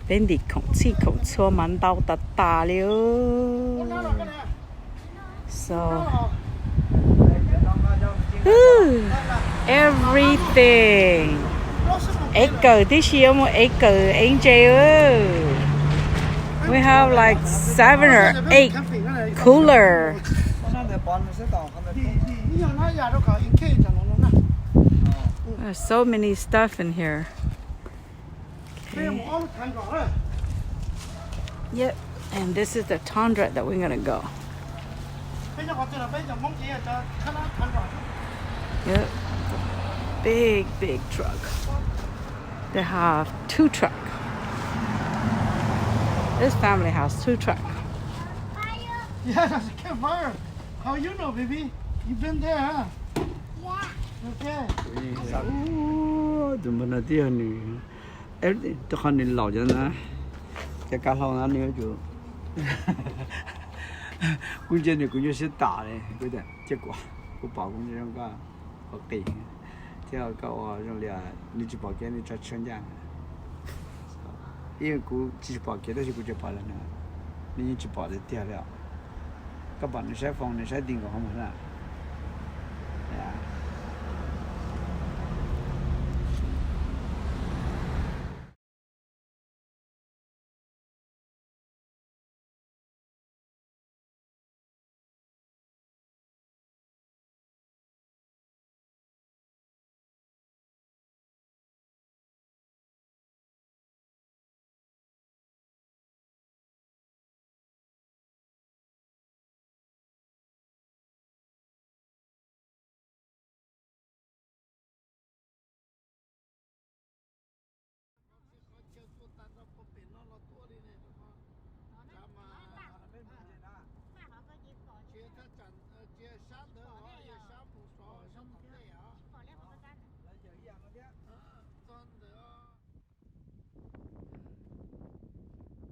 Peb ntim khoom txhij khoom txhua mas ntau tas tas li. So, everything. Ev kawm tib si yuav mus ev kawm ev ntses. We have like seven or eight cooler. There's so many stuff in here. Okay. Yep. And this is the tundra that we're gonna go. Yep. Big, big truck. They have two truck. This family has two truck. Yeah, that's a campfire. How you know, baby? You been there, huh? Yeah. Okay. Tus npawg no twb yog nws, rau qhov nws laus cov na, cov kav hlau no nws yuav tsum, kuv ntsia nws kuv nyuaj siab tas li, kuv tias cia kuv, kuv pom kuv ntsia zoo nkauj, qhov qis, thiab koj ua zoo li nws tsis pom kev nws tso tshuaj ncaj. Ib kuv tsis pom kev tab sis kuv tseem pom lawm na, nws yeej tsis pom tiag tiag li os. Koj pom nws saib foos nws saib ti nkaus hauv mas na. Qhov chaw tuaj tag nrho puag pem no los tuaj li ne, rau qhov tsav mas tsis yog thaj tsam, tsis yog sab ntawd os, yog sab mus sov sab tom ntej os. Txog ntawd os.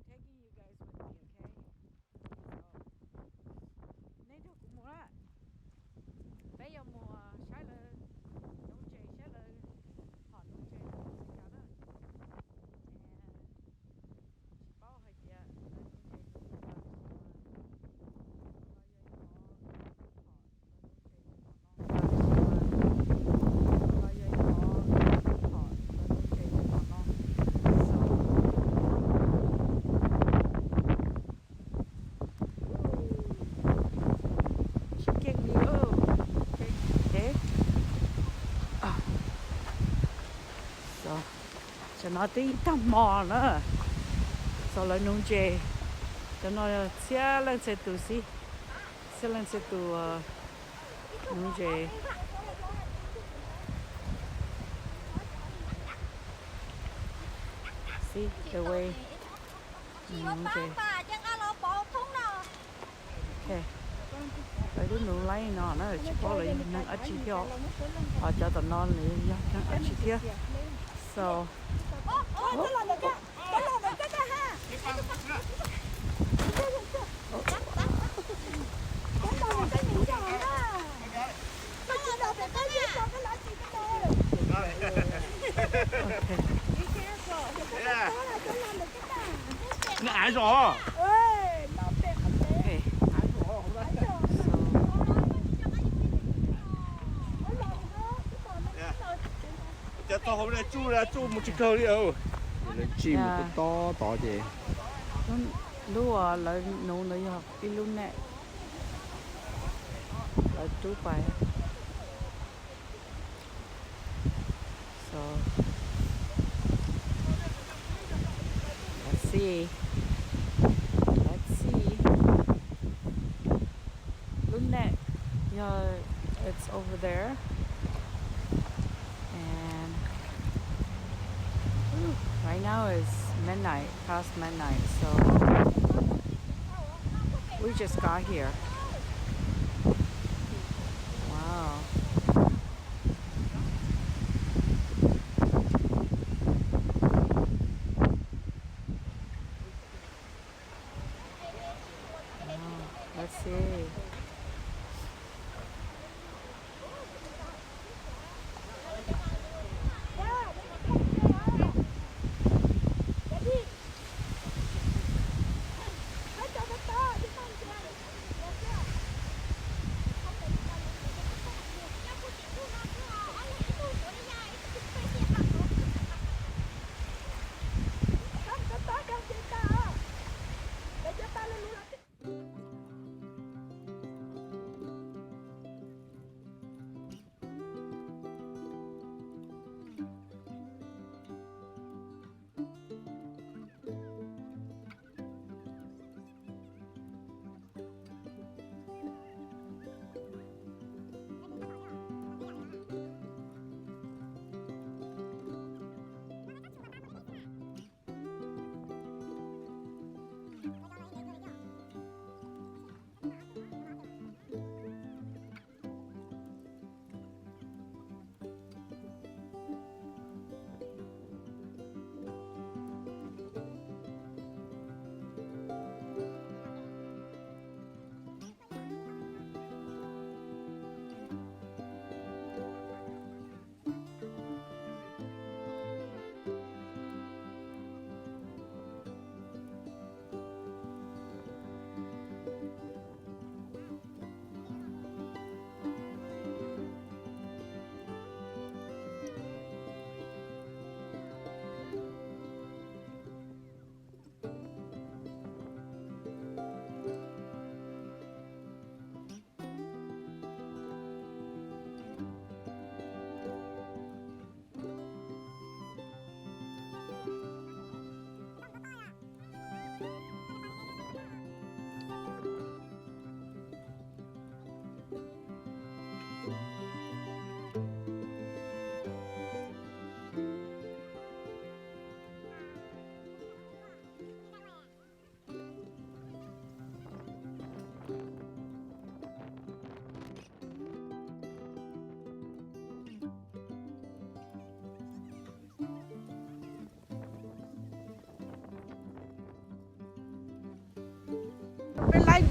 Taking you guys with me, okay? So, nej nrog kuv mus na. Peb yuav mus saib lawv noob ntses, saib lawv hom noob ntses zoo li cas na. Tsis paub hais tias lawv noob ntses zoo li cas, tab sis mas no yog ib qho hom. Tsis keej li. Tam no twb ib tag hmo na, txog lawv noob ntses. Cov no txhiab leej txhia tus xwb, txhiab leej txhia tus noob ntses. See the way. Noob ntses. Lawv lub noob laib no na tsis paub lawv yog neeg dab tsi thiab, ho cov tom no lawv yog neeg dab tsi thiab. So, Cov tau hauv tsuj tsuj mus tsis kawg li. Lawv tsij mus tob tod ces lub uas lawv nuv ntawd yog ib lub net lawv rub pais. So, let's see. Let's see. Lub net, yeah, it's over there. And, ooh, right now is midnight, past midnight, so we just got here. Wow. Wow, let's see.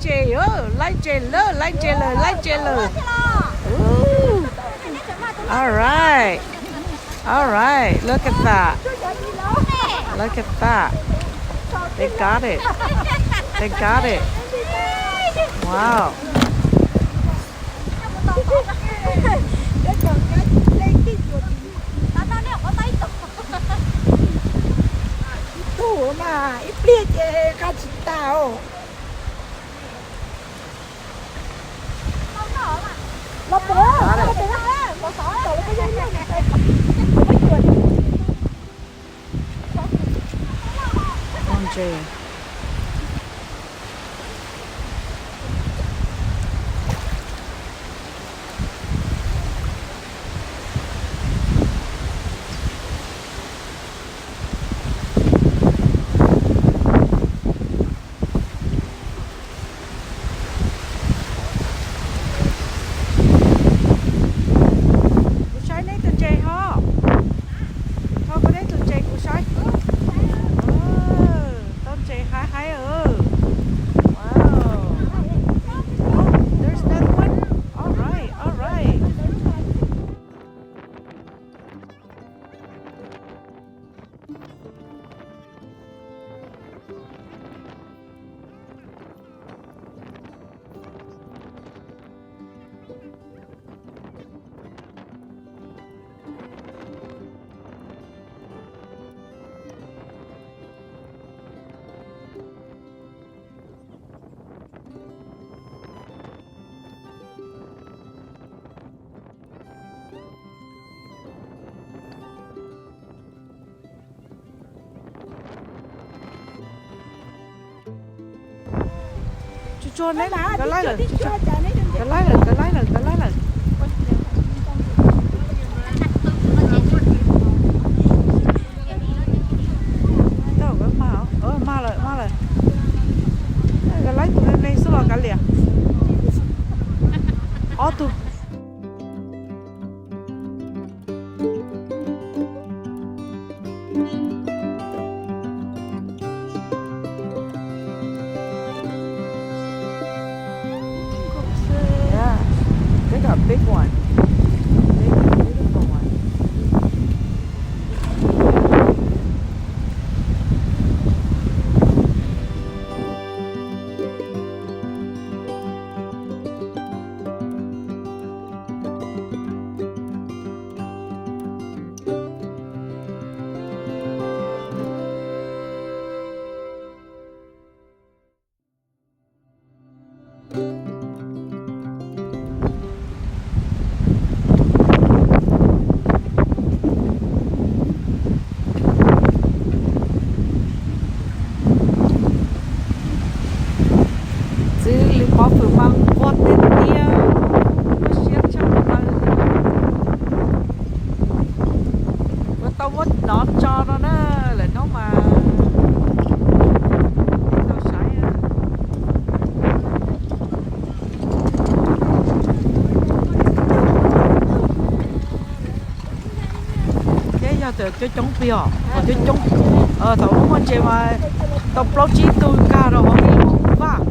Ntses, laib ntses lawm, laib ntses lawm, laib ntses lawm. Ooh. All right. All right. Look at that. Look at that. They got it. They got it. Wow. Ib tug mas ib pliag ces nqa tsis tau. Los puas, los puas, los puas, los puas. Kuv saib neb tus ntses ho. Ho kuv neb tus ntses kuv saib. Tau ntses haib haib. Wow. Oh, there's another one. All right, all right. Tsuag tsuag neb, nkawd laib lawm, nkawd laib lawm, nkawd laib lawm, nkawd laib lawm. Mag lawm, mag lawm. Nkawd laib tus me me xwb los kav liam. Ob tug. Yeah, they got big one. Big, beautiful one. Txwv li pov hwm mas nquag tiag tiag, muaj siab tshaj plaws. Kuv tau muab nov tso no na, lawm hnub mas tau saib. Thiab yog tias coob coob plig os, coob coob, thaum ub muaj ntses mas tau plaub tsib tug nkag rau hauv ib lub vaj.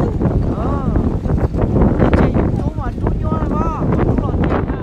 Ntses yus rub mas rub nyuaj os, rub los ntses na.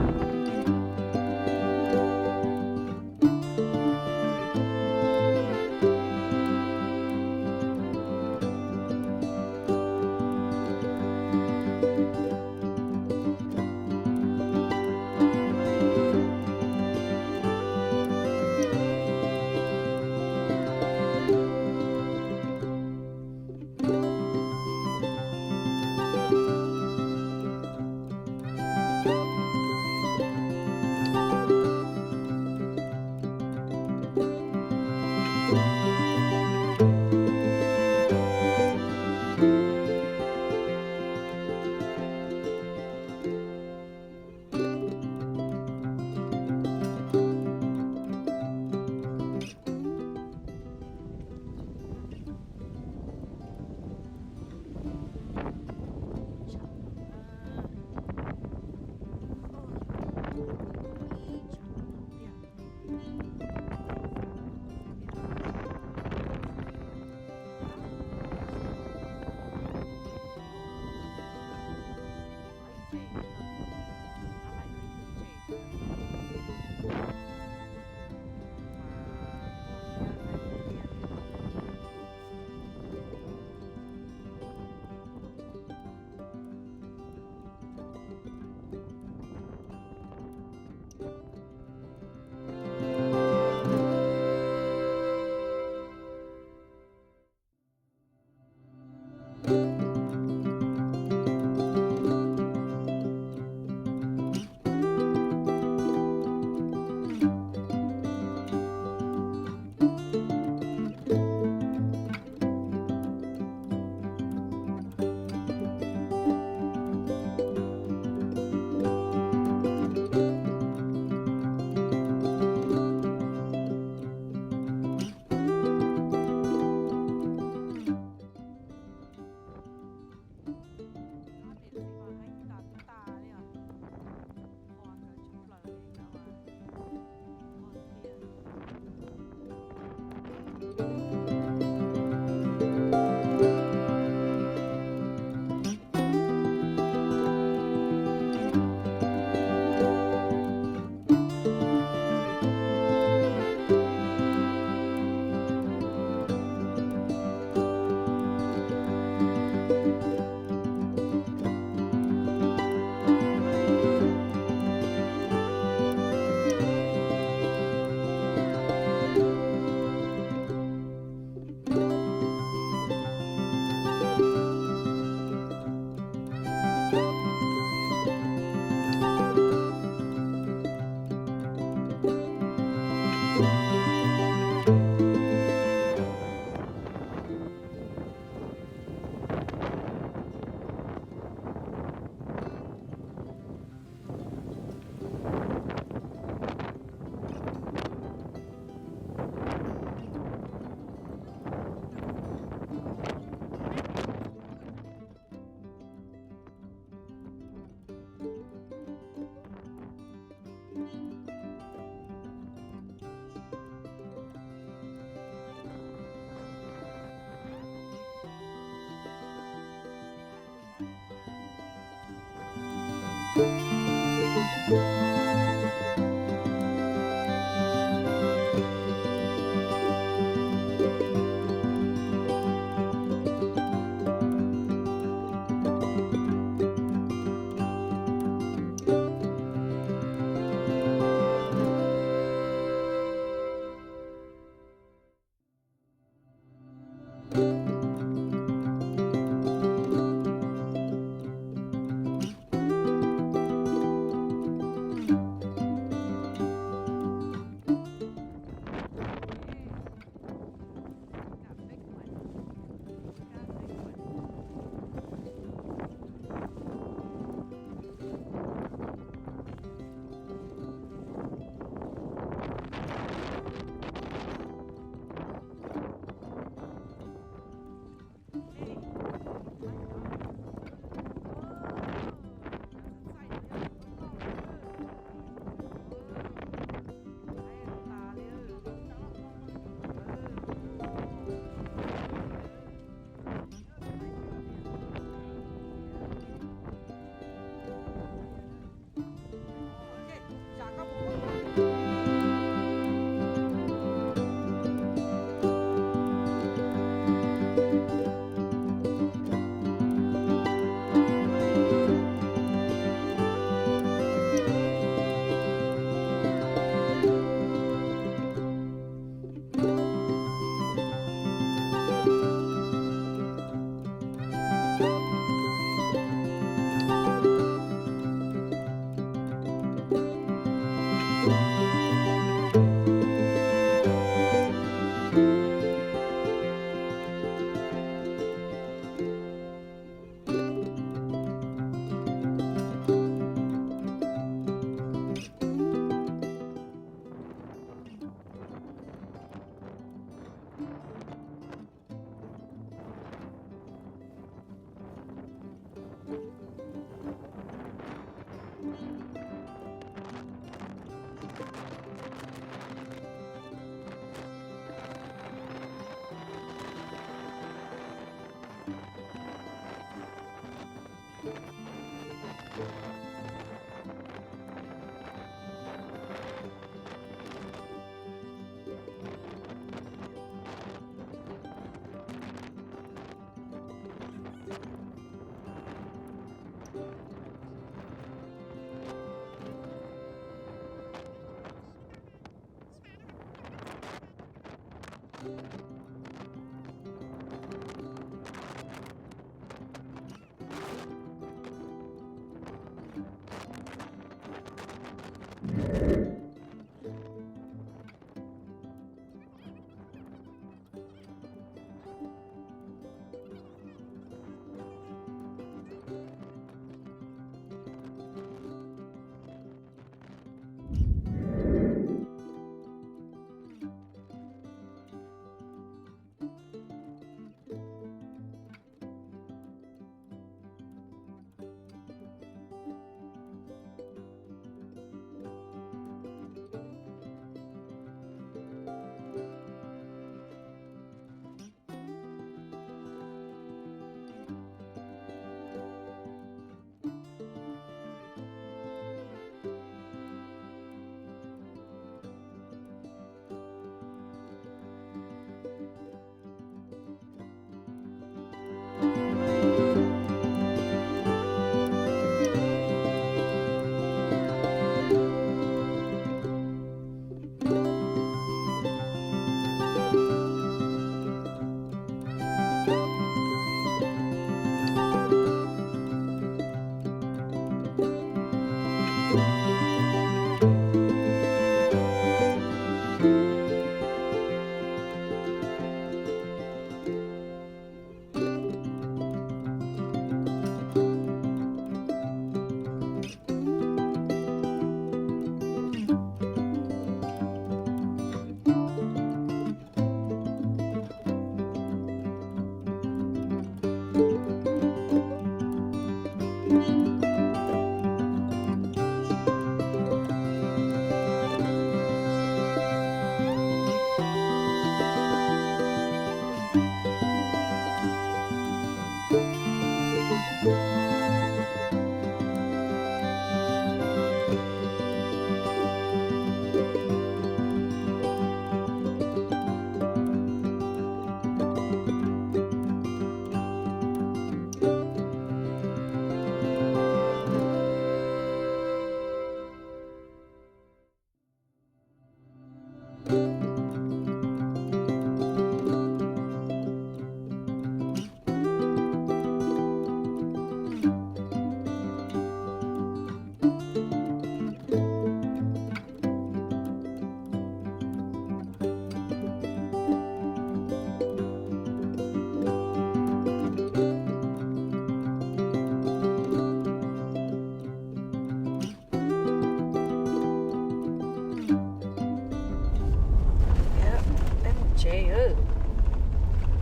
Tsev,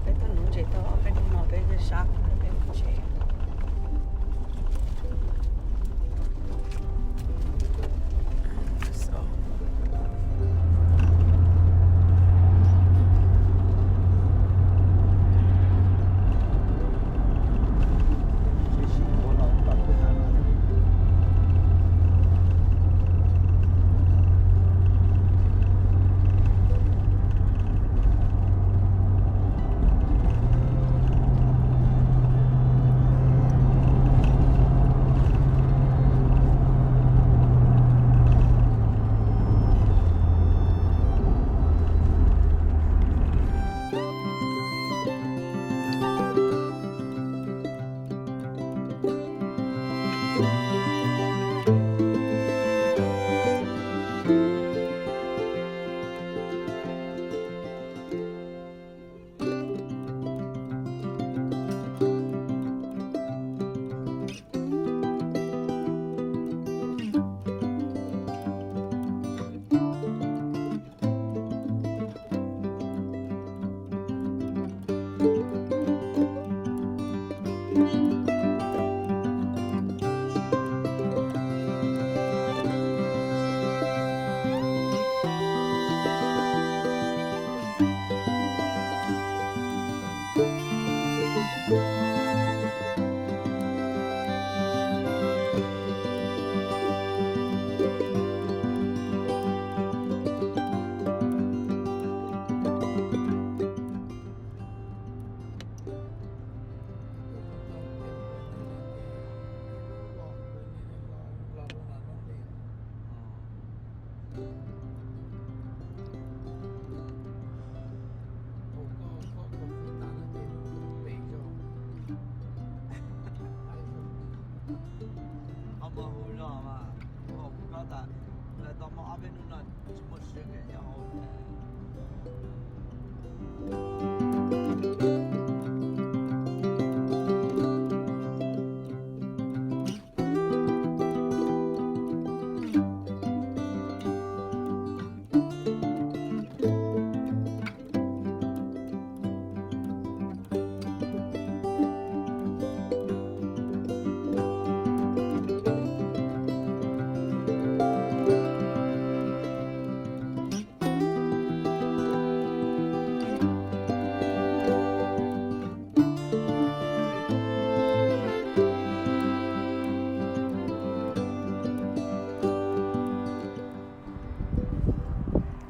peb tuaj nuv ntses tau ob peb hnub no peb sab peb mus tsev.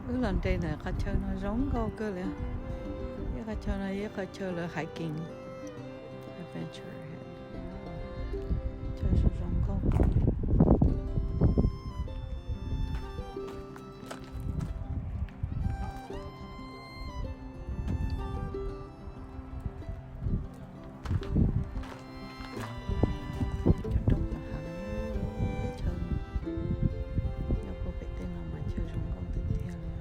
Wb los nres ntawm qhov chaw no zoo nkauj kawg li. Ib qhov chaw no ib qhov chaw lawv hiking, adventure, chaw zoo zoo nkauj. Cov roob cov hav, chaw nyob puag pem tej no mas chaw zoo nkauj tiag tiag li.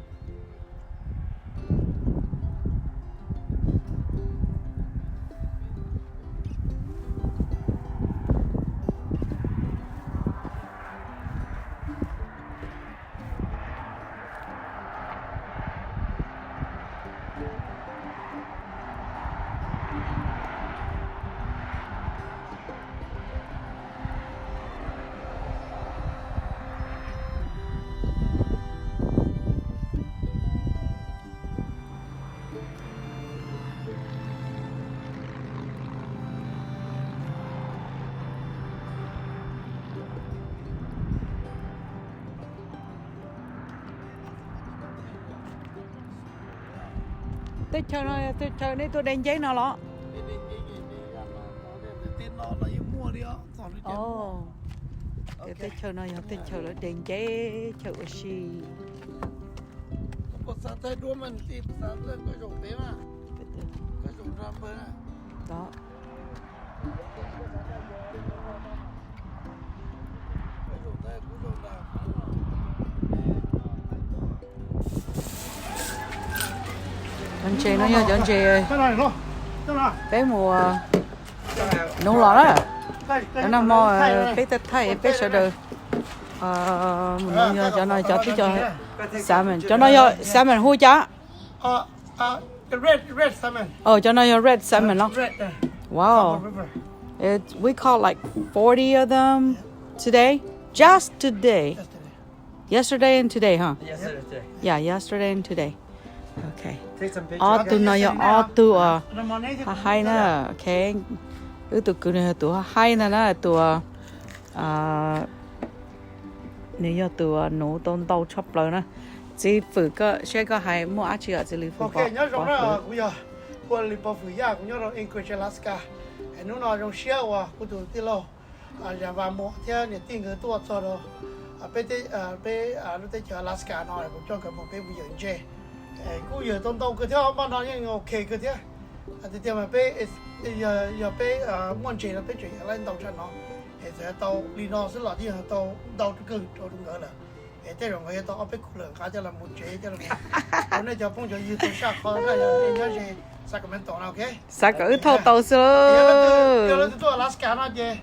Teb chaws no yog teb chaws nej tuaj de nceb no los? Teb chaws no yog teb chaws lawv de nceb, chaw ua si. Cov ntses no yog cov ntses peb mus nuv los na. Cov no hmo peb thaij peb sawv daws mus nuv, yog cov no cov twb cov salmon, cov no yog salmon hu cas? Uh, the red, red salmon. Oh, cov no yog red salmon no. Red, uh, Wow. Copper river. It, we caught like forty of them today. Just today. Just today. Yesterday and today, huh? Yesterday. Yeah, yesterday and today. Okay. Take some pictures. Ob tug no yog ob tug uas haib haib na. Okay. Wb tus kwv no yog tus haib haib ntag na, tus uas, ah, nws yog tus uas nuv tau ntau tshaj plaws na. Txiv Fwm, koj saib koj hais muaj dab tsi os, Txiv Lis Fwm? Ok, nyob zoo na, kuv yog Lis Pov Fwm Yaj, kuv nyob rau Anchorage, Alaska. Hnub no zoo siab uas kuv tus tij laug Zam Vas Muas thiab niam tij nkawd tuaj txog rau peb, peb lub teb chaws Alaska no, kuv coj nkawd mus peb mus yawm ntses. Kuj yawm tau ntau kawg thiab, npaj no yeej ok kawg thiab. Tiag tiag mas peb, yog peb muaj ntses no peb tseem yawm laib ntau tshaj no. Es txawm yog tau li no xwb los yeej yog tau ntau kawg rau nkawd lawm. Es tej zaum nkawd yuav tau ob peb kug lawm, nqa coj los mus tsev coj los mus rau nej cov phooj cov ywg tau saj qhov na, yog nej nyob ze Sacramento no, ok. Xav kom wb thauj tau xwb. Yog leej twg tuaj Alaska no ces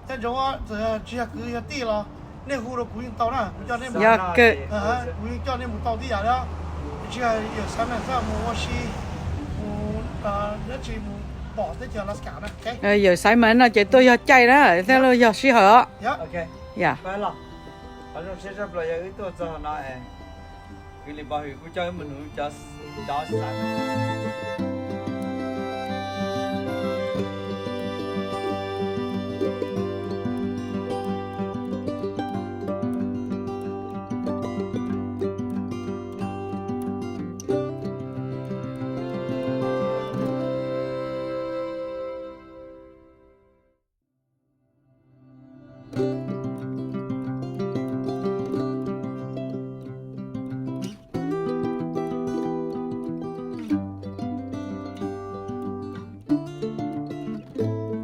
nco ntsoov, txawm tsis yog kwv yog tij los nej hu rau kuv yeej tau na, kuv coj nej mus. Yog kawg. Kuv yeej coj nej mus tau tib yam li. Tsis yog yawm Simon xwb, mus ua si, mus dab tsi mus pom teb chaws Alaska na. Yawm Simon no ces tuaj yog caij na, thiab yog sij hawm os. Yam. Qhov zoo siab tshaj plaws yog wb tuaj txog no, kwv Lis Pov Fwm kuj coj wb mus nuv cov, cov xav.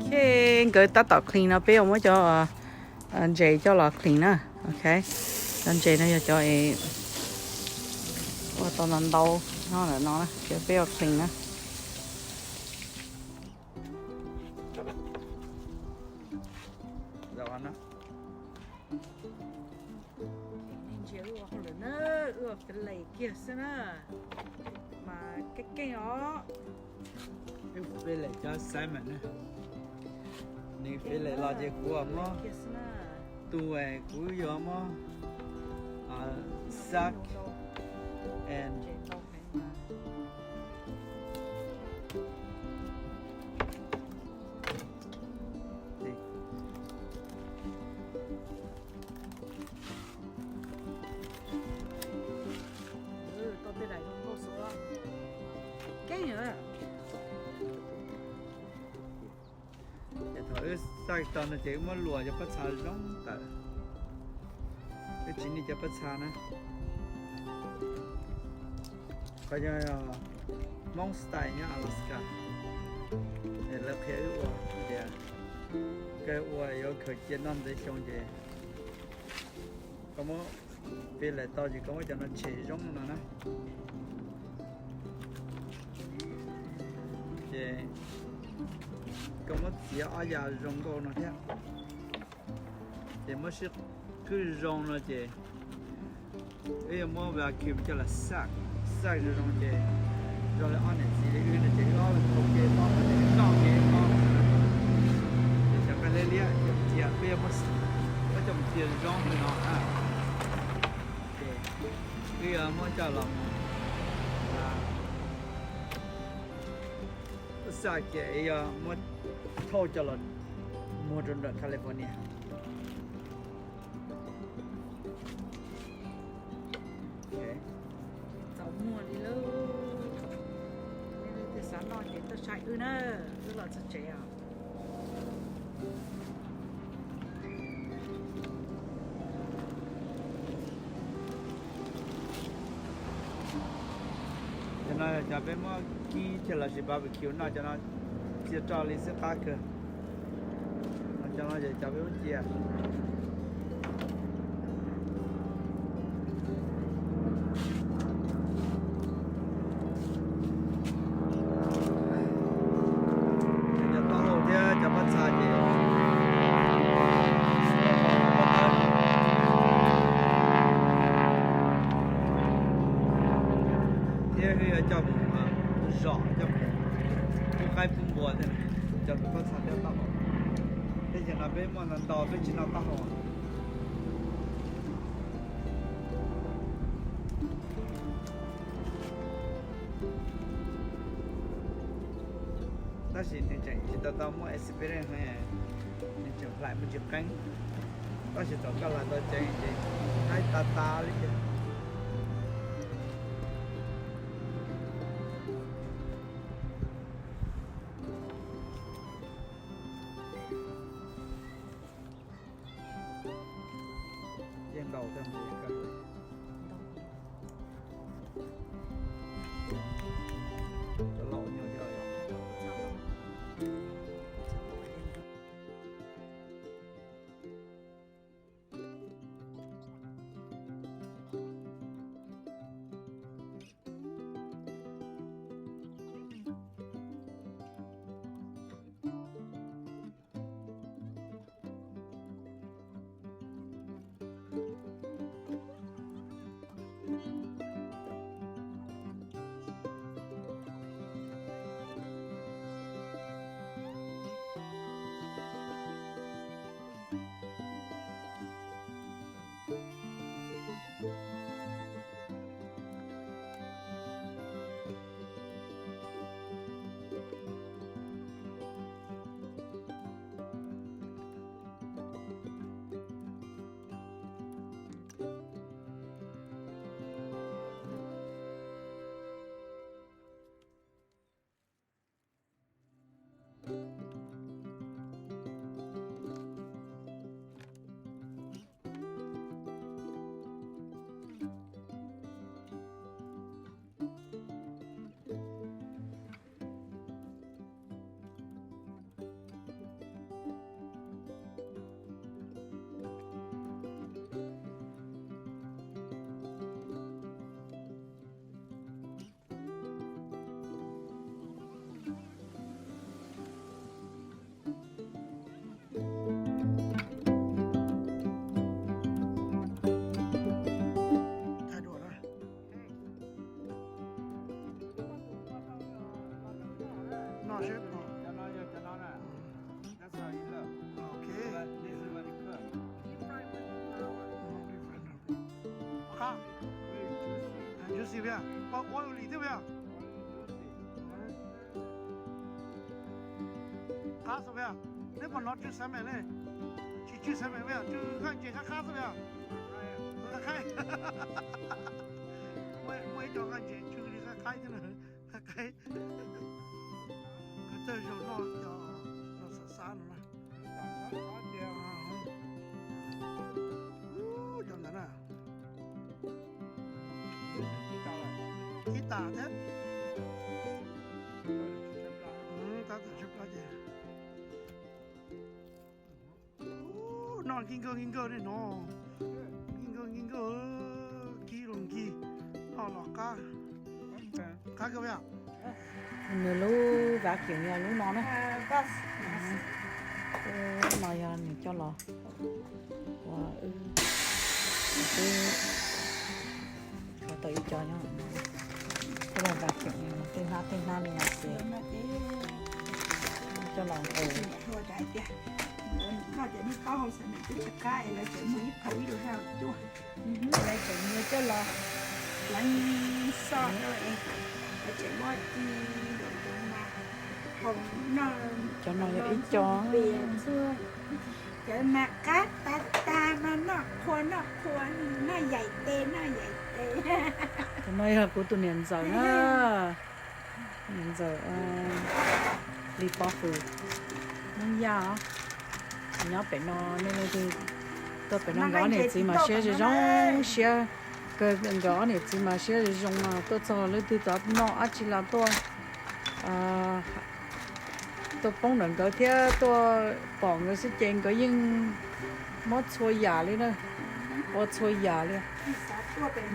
Ok, nkawd tab tom clean no, peb yuav muab cov ntses coj los clean na. Ok, cov ntses no yog cov es ua tau ntau ntau no, ntawm no na, ces peb yuav clean na. Ntses wb ua hauj lwm na, wb ua fillet kiag xwb na, mas keej keej os. Wb fillet cov salmon na, nws fillet los ces kuv muab, tus kuv yuav muab sack and Ces thaum wb xaij tau no ces wb muab luas cov pob txha zoo tawm, wb tsis niaj cov pob txha na. Qhov no yog Hmoob style nyob Alaska, es lawv qhia wb ua tias kawg ua yuav khaws cia noj ntxeev xyoo ces koj muab fillet tau ces koj muab cov no tshem zoo no na. Ces koj muab txiav ob yav zoo nkauj no thiab, ces muab sib qwj zoo no ces wb yuav muab vacuum coj los sack, sack zoo zoo ces zoo li ob niam txiv li wb no ces wb ob leeg thau ke pob no ces wb noj ke pob no. Ces cov nqaij liab liab ces cia peb yuav muab, muab coj mus cia zoo li no na. Ces wb yuav muab coj los mus sack ces yog muab thauj coj los muag rau nram California. Txaus muag li lawm. Nej leej twg xav noj ces tuaj saib wb na, wb los txog tsev os. Cov no yog cov peb muab kib thiaj los sis barbecue noj, cov no txiaj roj li xwb qab kawg. Cov no ces cov peb muab cia. Cov taub hau thiab cov pob txha ces thiab wb yuav coj mus Zom coj mus pub qaib pub npua thiab, coj tus koj txhaj thiab taub hau. Tej yam no peb muaj ntau ntau peb tsis noj taub hau. Tab sis nws tseem tsis tau tau muaj experience, nws tseem hlais muaj tsis qeeb. Tab sis thaum koj hlais tau ceev ces haib tas tas li. Yeej ntau thiab mas yeej kawg. Cov laus nyuag thiab. Noj seb. Cov no yog cov no na. That's how you look. Okay. But this is what you cook. Qab. Juicy. Juicy puas yog? Ua ua li thiab puas yog? Qab xwb puas yog? Neb puas hnov tsw xav mem ne? Tsis tsw xav mem puas yog? Tsw qaj ntses qab qab xwb puas yog? Qab qab. Muaj ib co qaj ntses tsw li qab qab thiab na. Qab qab. Nkawd tej zaum noj cov los xav xav no na. Cov ntawd na. Ib tas thiab. Tab tom tshaib plab ces. Noj nkig nkawg nkig nkawg li no. Nkig nkawg nkig nkawg, kib los nkig, noj los qab. Qab kawg puas yog? Nws lub vacuum yog lub no na. Lub no yog nws coj los ua, wb tshuav tau ib co nyob, coj los vacuum tej hnab tej hnab li no ces coj los nqus. Lawv tseem muab coj los pleev xoj rau es lawv tseem muab ci nkaus cov mas haus noj. Cov no yog ib co, cov mas qab tas tas mas noj qhua noj qhua, noj yaim tes noj yaim tes. Cov no yog kuv tus niam ntxawm na. Niam ntxawm li pob kws Hmoob Yaj os. Nyob pem no nej leej twg tuaj pem no nkawd ob niam txiv mas siab zoo zoo siab kawg, nkawd ob niam txiv mas siab zoo zoo mas tuaj txog leej twg txog noj dab tsi los tuaj, tuaj poob ntawm nkawd thiab tuaj pom nkawd xwb ces nkawd yeej muab txhua yam li na, ua txhua yam li.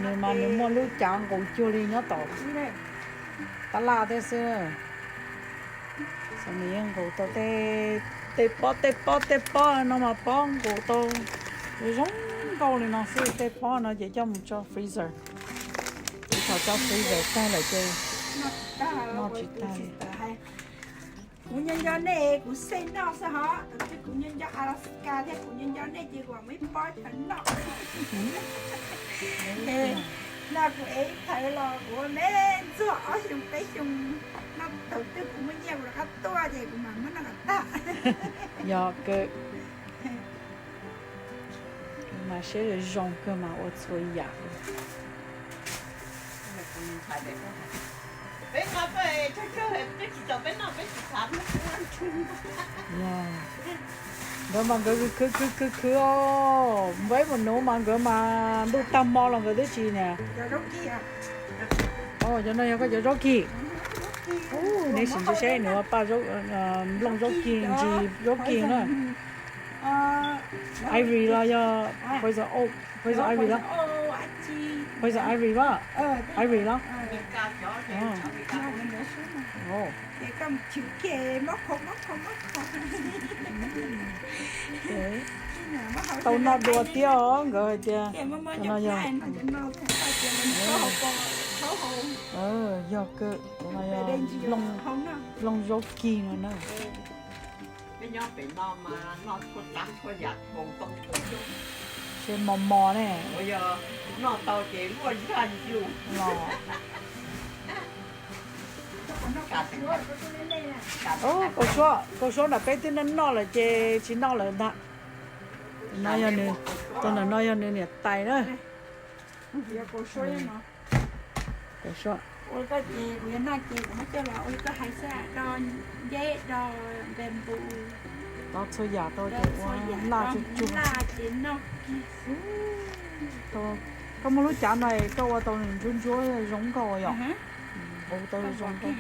Nws mas nws muaj lub cav nqus cuag li nyob tom tab laj thiab xwb. Nws yeej nqus tau tej pob tej pob tej pob no mas pob nqus tau zoo nkauj li no xwb. Tej pob no ces coj mus tso freezer. Thaum tso freezer tag lawm ces Noj tsis tag li. Kuv nco nco nej kuv xej noj xwb hos, tus twg kuv nco nco Alaska thiab kuv nco nco nej ces kuv mam muab ib pob cov noj. No kuv ev thawv los kuv me ntxuag ob xyoo peb xyoo, no thaum twg kuv muaj nyiaj kuv rov qab tuaj ces kuv mam muab noj kom tag. Yog kawg. Mas seb zoo kawg mas ua txhua yam. Nkawd mas nkawd khwv khwv khwv khwv os, npawg mus nuv mas nkawd mas ntuj tag hmo los nkawd twb tsis niam. Cov no yog koj cov zaub kig. Nej sim ntsib seb nws ua paj nplooj zaub kig, ntsis zaub kig na. Ivory los yog poison oak, poison ivory los? Poison ivory los? Ivory los? Tau noj dua thiab os, nkawd hais tias no yog, yog kawg, no yog nplooj zaub kig no na. Seb mos mos ne. Kaus suab, kaus suab nram peb twb noj noj lawm ces tsis noj lawm ntag. No yog nws, tus ntawm no yog nws niam tais na. Kaus suab. Tau txhua yam tau ces ua laj tsuj tsuag. Koj muaj lub cav no koj ua tau nws ntsuab ntsuab zoo nkauj yom? Ua tau zoo nkauj.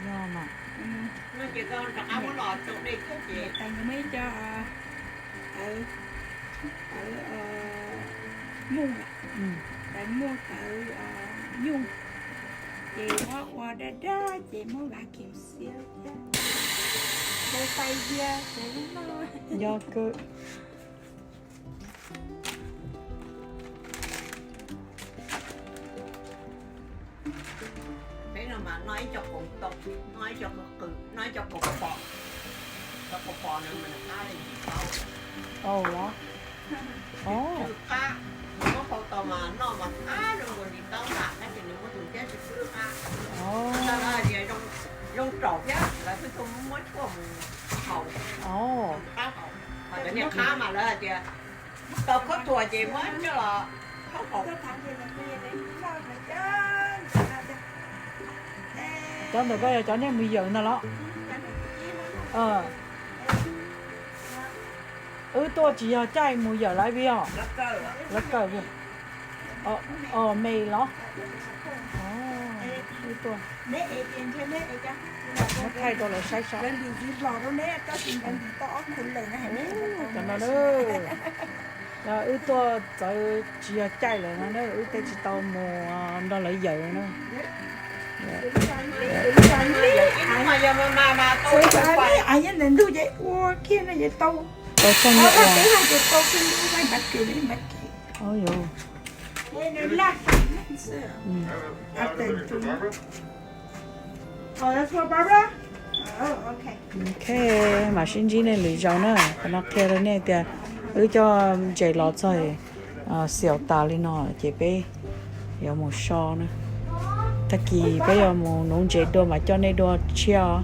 Yog mas. Muaj ib co tawv, tawv muj, tawv muj, tawv nyuj, ces muab ua daj daj ces muab vacuum seal thiab. Npau tais cia ces lub no. Yog kawg. Peb no mas noj ib co qoos toom, noj ib co qws qws, noj ib co kaus pom. Cov kaus pom no mas nws qab li ntim taub. Aw los? Tsw qab, muab hau tau mas noj mas qab zoo nkaus ntim taub nram, tab sis nws muaj tus ntiab tsw tsw qab. Lawv hais tias zoo raum thiab lawv pheej tuaj muab tshuaj mus haus, qab haus. Ho cov niag qab mas lawv hais tias tau khaub thuas ces muab coj los khaub haus. Cov ntawm koj yog cov nej mus yawm ntag los? Wb tuaj tsis yog caij mus yawm lawv vim os. Lawv kawm vim os. Me los? Wb tuaj muab thaij rau lawv saib saib. Cov no na, wb tuaj txawv tsis yog caij lawm no na, wb tej tsis tau mus nrog lawv yawm na. Tau txog nyob ua. Ok, mam sib ntsib nej lwm zaus na. Qhov no qhia rau nej tias wb coj ntses los txog xiaus tas li no ces peb yuav mus so na. Tag kis peb yuav mus nuv ntses dua mas coj nej dua tshiab os.